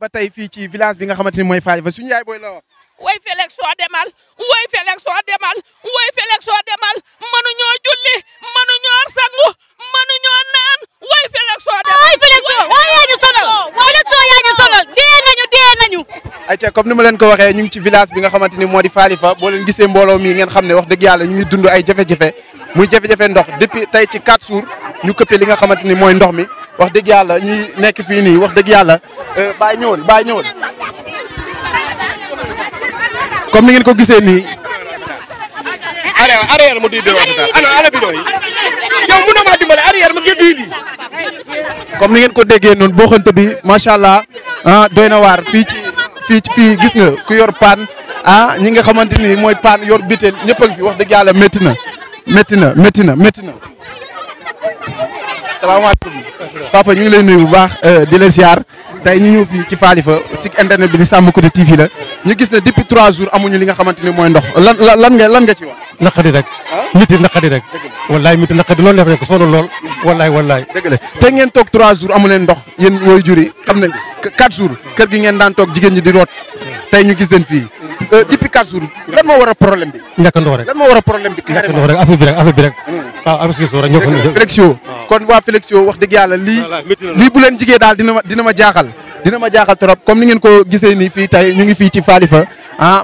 ba tey fii ci village bi nga xamante ni mooy Falifa suñu yaay booy la wax. way Félix soo demal way Félix soo demal way Félix soo demal mënuñoo julli mënuñoo sangu mënuñoo naan way Félix soo demal. way Félix soo way yaa ñu sonal Félix soo yaa ñu sonal dee nañu. ayca comme ni ma leen ko waxee ñu ngi ci village bi nga xamante ni moo di Falifa boo leen gisee mbooloo mi ngeen xam ne wax dëgg yàlla ñu ngi dund ay jafe-jafe muy jafe-jafe ndox depuis tey ci 4 jours ñu këppee li nga xamante ni mooy ndox mi wax dëgg yàlla ñuy nekk fii nii wax dëgg yàlla bàyyi ñëwal comme ni ngeen ko gisee nii. arrière mu di ana bidon yi yow mun na maa dimbale arrière ma géddu lii. comme ni ngeen ko déggee noonu booxante bi macha allah doy na waar fii gis nga ku yor paan ñi nga xamante ni mooy paan yor bitel ñëpp a ngi fi wax dëgg yàlla métti na. salaamaaleykum papa ñu ngi lay nuyu bu baax di la ziar tey ñu ñëw fii ci Falifa site internet bi di Sambacouta TV la ñu gis ne depuis 3 jours amuñu li nga xamante ni mooy ndox lan nga ci wax. naqadi rek. miti naqadi rek. wallaay miti naqadi loolu def nañ ko sonal lool. wallaay. dëgg la te ngeen toog 3 jours amu leen ndox yéen woy jur yi xam nañ 4 jours kër gi ngeen daan toog jigéen ñi di root tey ñu gis leen fii depuis 4 jours lan moo war a problème bi. ñàkk ndox rek lan moo war a problème bi. ñàkk ndox rek affaire bi rek. waaw affaire rek ñoo ko. Flexio kon waa Flexio wax dëgg yàlla lii bu leen jigee daal dina ma jaaxal trop comme ni ngeen ko gisee nii fii tey ñu ngi fii ci Falifa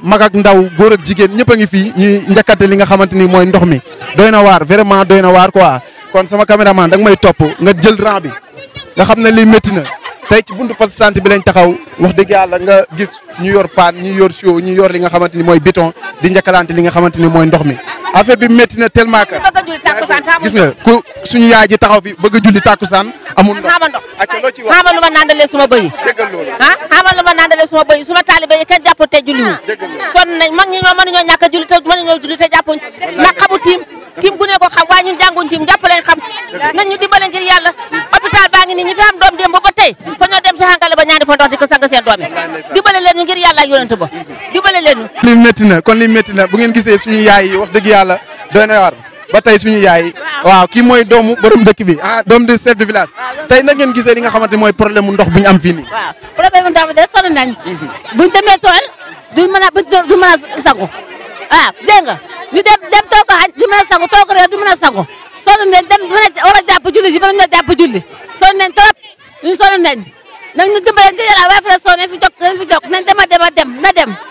mag ak ndaw góor ak jigéen ñëpp a ngi fii ñuy njëkkante li nga xamante ni mooy ndox mi doy na waar vraiment doy na waar quoi kon sama caméraman da nga may topp nga jël rang bi nga xam ne lii métti na tey ci buntu poste santé bi lañ taxaw wax dëgg yàlla nga gis ñu yor paan ñi yor sio ñi yor li nga xamante ni mooy béton di njëkkalante li nga xamante ni mooy ndox mi affaire bi métti na tellement que gis nga ku suñu yaay ji taxaw fi bëgg a julli tàkkusaan amul ndox acca loo ci wax xamal lu ma nandalee suma bëy déggal loolu xamal lu ma nandalee suma bëy suma taalibe yi kenn jàpp te julli wu sonn nañ mag ñi ñoo mënuñoo ñàkk a julli te mënuñoo julli te jàppuñ ndax xamu tiim gu ne ko xam waaye ñun jànguñ tiim jàpp leen xam nañ ñu dimbale ngir yàlla hôpital baa ngi nii ñi fi am doom démb ba tey fa ñoo dem ci xàngale ba ñaani fa ndox di ko sang seen doom yi dimbale leen ñu ngir yàlla ak yonent ba dimbale leen ñu li métti na bu ngeen gisee suñu yaay yi wax dëgg yàlla doy na waar ba tey suñu yaay waaw kii mooy doomu borom dëkk bi doom de chef de village tey na ngeen gisee li nga xamante mooy problème mu ndox bu ñu am fii nii. waaw problème mu ndox bi de sonn nañ buñ demee tool duñ mën a sangu dégg nga ñu dem toog añ du mën a sangu toog reer du mën a sangu sonn nañ dem war a jàpp julli si ba ñu jàpp julli sonn nañ trop ñun sonn nañ nag ñu dimbale ngir yàlla waaye fa sonn nañ fi jóg nañ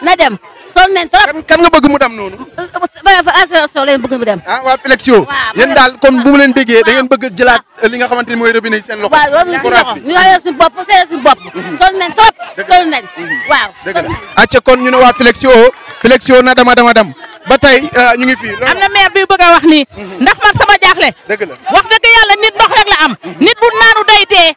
na dem sonn nañ trop. kan nga bëgg mu dem noonu. fa leen bëgg mu dem. waa Flexio yéen daal comme bu mu leen déggee da ngeen bëgg jëlaat li nga xamante ni mooy robinet yi seen loxo. waaw loolu ñu yor suñu bopp seere suñu bopp. sonn nañ trop sonn nañ waaw. dëgg la acca kon ñu ne waa Flexio na dama dem ba tey ñu ngi fii. am na maire bi bëgg a wax nii ndax man sama jaaxle. dëgg la wax dëgg yàlla nit ndox rek la am. nit bu naanu day dee.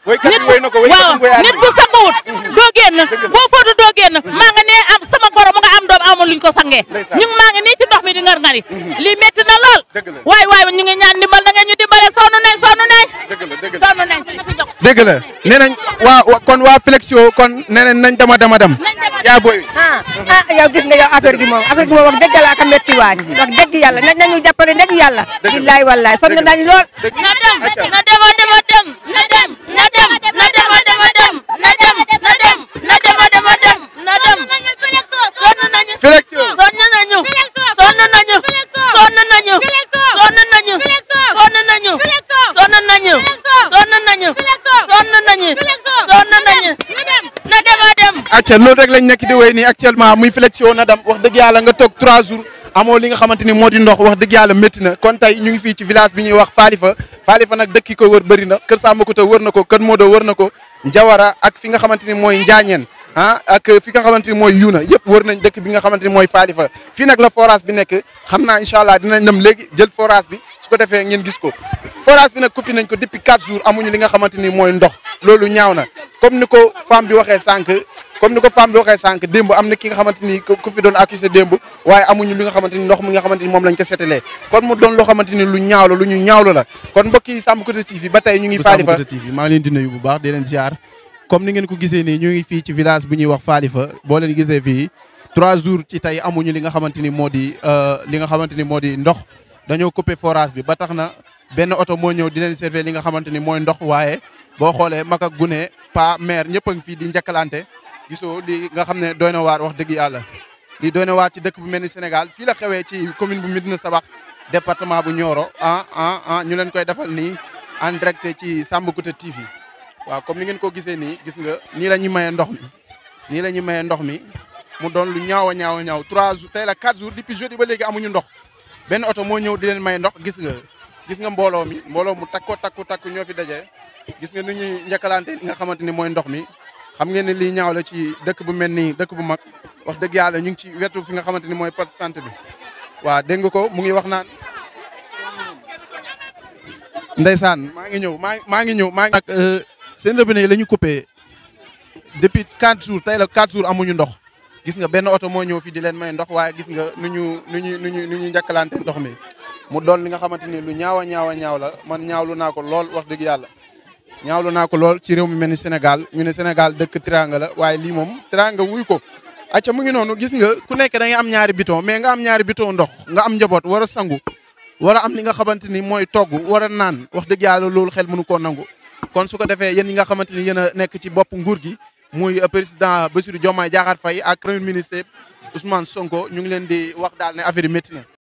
nit bu sanguwut doo génn boo footu doo génn maa nga nee am sama goro mu nga am doom amul luñ ko sangee ñu maa ngi nii ci ndox mi di ngar-ngari lii métti na lool waay ñu ngi ñaan ndimbal na ngeen ñu dimbale sonn nañ dëgg la nee nañ kon waa Flexio kon nee nañ dama dem yaa booy yow gis nga yow affaire gi moom wax dëgg la ak métti waay wax dëgg yàlla nañu jàppale dëgg yàlla billaay wallaay sonn nañ lool na dem acca loolu rek lañ nekk di wéy nii actuellement muy Flexio na dem wax dëgg yàlla nga toog 3 jours amoo li nga xamante ni moo di ndox wax dëgg yàlla métti na kon tey ñu ngi fii ci village bi ñuy wax Falifa nag dëkk yi ko wër bëri na kër Sambacouta wër na ko kër Modo wër na ko Njawara ak fi nga xamante ni mooy Njaañeen ak fi nga xamante ni mooy Yuna yëpp wër nañ dëkk bi nga xamante ni mooy Falifa fii nag la forage bi nekk xam naa incha allah dinañ dem léegi jël forage bi su ko defee ngeen gis ko forage bi nag coupé nañ ko depuis 4 jours amuñu li nga xamante ni mooy ndox loolu ñaaw na comme ni ko femme bi waxee sànq démb am na ki nga xamante ni ku fi doon accusé démb waaye amuñu li nga xamante ni ndox mi nga xamante ni moom lañ ko seetalee kon mu doon loo xamante ni lu ñu ñaawlo la kon mbokk yi Sambacouta TV ba tey ñu ngi Falifa Sambacouta TV maa ngi leen di nuyu bu baax di leen ziar comme ni ngeen ko gisee nii ñu ngi fii ci village bu ñuy wax Falifa boo leen gisee fii 3 jours ci tey amuñu li nga xamante ni moo di ndox dañoo coupé forage bi ba tax na benn oto moo ñëw di leen servir li nga xamante ni mooy ndox waaye boo xoolee mag ak gune pa maire ñëpp a ngi fii di njëkkalante gisoo li nga xam ne doy na waar wax dëgg yàlla lii doy na waar ci dëkk bu mel ni Sénégal fii la xewee ci commune bu Médina Sabakh département bu Nioro ñu leen koy defal nii en direct ci Sambakouta TV waaw comme ni ngeen ko gisee nii gis nga nii la ñuy mayee ndox mi nii la ñuy mayee ndox mi mu doon lu ñaaw a ñaaw 3 jours tey la 4 jours depuis jeudi ba léegi amuñu ndox benn oto moo ñëw di leen may ndox gis nga mbooloo mu takku ñoo fi daje gis nga ni ñuy njëkkalante li nga xamante ni mooy ndox mi xam ngeen ne lii ñaaw la ci dëkk bu mel nii dëkk bu mag wax dëgg yàlla ñu ngi ci wetu fi nga xamante ni mooy poste santé bi waaw dégg nga ko mu ngi wax naan ndeysaan maa ngi ñëw ak seen robinet yi la ñu coupé depuis 4 jours tey la 4 jours amuñu ndox gis nga benn oto moo ñëw fii di leen may ndox waaye gis nga nu ñuy njëkkalante ndox mi mu doon li nga xamante ni lu ñaaw a ñaaw la man ñaawlu naa ko lool wax dëgg yàlla ñaawlu naa ko lool ci réew mi mel ni Sénégal ñu ne Sénégal dëkk teraanga la waaye lii moom teraanga wuy ko acca mu ngi noonu gis nga ku nekk da ngay am ñaari biton mais nga am ñaari biton ndox nga am njaboot war a sangu war a am li nga xamante ni mooy togg war a naan wax dëgg yàlla loolu xel mënu koo nangu kon su ko defee yéen ñi nga xamante ni yéen a nekk ci bopp nguur gi muy président Bassirou Diomaye Diakhar Faye ak premier ministre Ousmane Sonko ñu ngi leen di wax daal ne affaire yi métti na